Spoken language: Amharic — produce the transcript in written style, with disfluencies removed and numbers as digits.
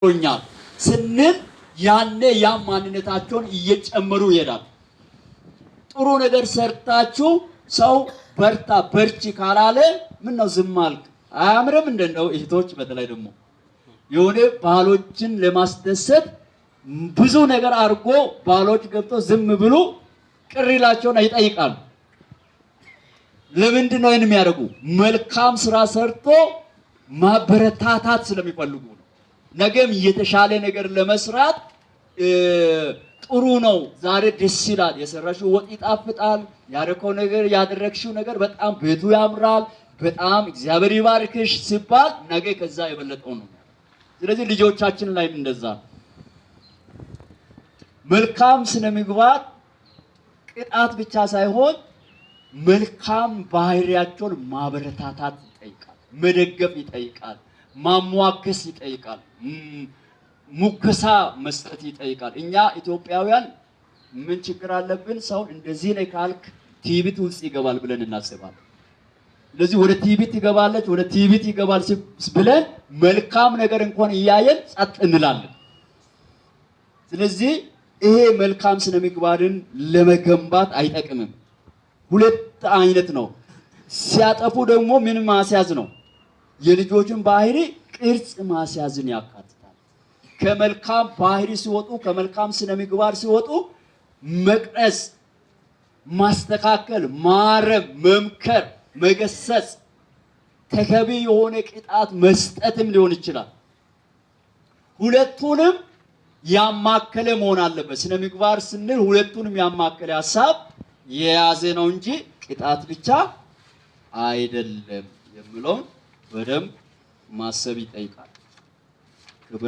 ብሎኛል ስንል ያኔ ያ ማንነታቸውን እየጨመሩ ይሄዳል። ጥሩ ነገር ሰርታችሁ ሰው በርታ በርቺ ካላለ ምን ነው ዝም አልክ? አያምርም? እንደው እህቶች በተለይ ደግሞ የሆነ ባሎችን ለማስደሰት ብዙ ነገር አድርጎ ባሎች ገብቶ ዝም ብሎ ቅር ይላቸውና ይጠይቃሉ። ለምንድን ነው ይሄን የሚያደርጉ? መልካም ስራ ሰርቶ ማበረታታት ስለሚፈልጉ ነው። ነገም የተሻለ ነገር ለመስራት ጥሩ ነው። ዛሬ ደስ ይላል፣ የሰራሽው ወጥ ይጣፍጣል፣ ያደረከው ነገር ያደረግሽው ነገር በጣም ቤቱ ያምራል፣ በጣም እግዚአብሔር ይባርክሽ ሲባል ነገ ከዛ የበለጠው ነው። ስለዚህ ልጆቻችን ላይም እንደዛ ነው። መልካም ስነ ምግባር ቅጣት ብቻ ሳይሆን መልካም ባህሪያቸውን ማበረታታት ይጠይቃል፣ መደገፍ ይጠይቃል፣ ማሟገስ ይጠይቃል፣ ሙገሳ መስጠት ይጠይቃል። እኛ ኢትዮጵያውያን ምን ችግር አለብን? ሰውን እንደዚህ ነህ ካልክ ትዕቢት ውስጥ ይገባል ብለን እናስባለን። ስለዚህ ወደ ትዕቢት ይገባለች፣ ወደ ትዕቢት ይገባል ብለን መልካም ነገር እንኳን እያየን ጸጥ እንላለን። ስለዚህ ይሄ መልካም ስነ ምግባርን ለመገንባት አይጠቅምም። ሁለት አይነት ነው። ሲያጠፉ ደግሞ ምን ማስያዝ ነው? የልጆችን ባህሪ ቅርጽ ማስያዝን ያካትታል። ከመልካም ባህሪ ሲወጡ፣ ከመልካም ስነ ምግባር ሲወጡ መቅረጽ፣ ማስተካከል፣ ማረም፣ መምከር፣ መገሰጽ፣ ተገቢ የሆነ ቅጣት መስጠትም ሊሆን ይችላል። ሁለቱንም ያማከለ መሆን አለበት። ስነ ምግባር ስንል ሁለቱንም ያማከለ ሀሳብ የያዘ ነው እንጂ ቅጣት ብቻ አይደለም የሚለውን በደንብ ማሰብ ይጠይቃል።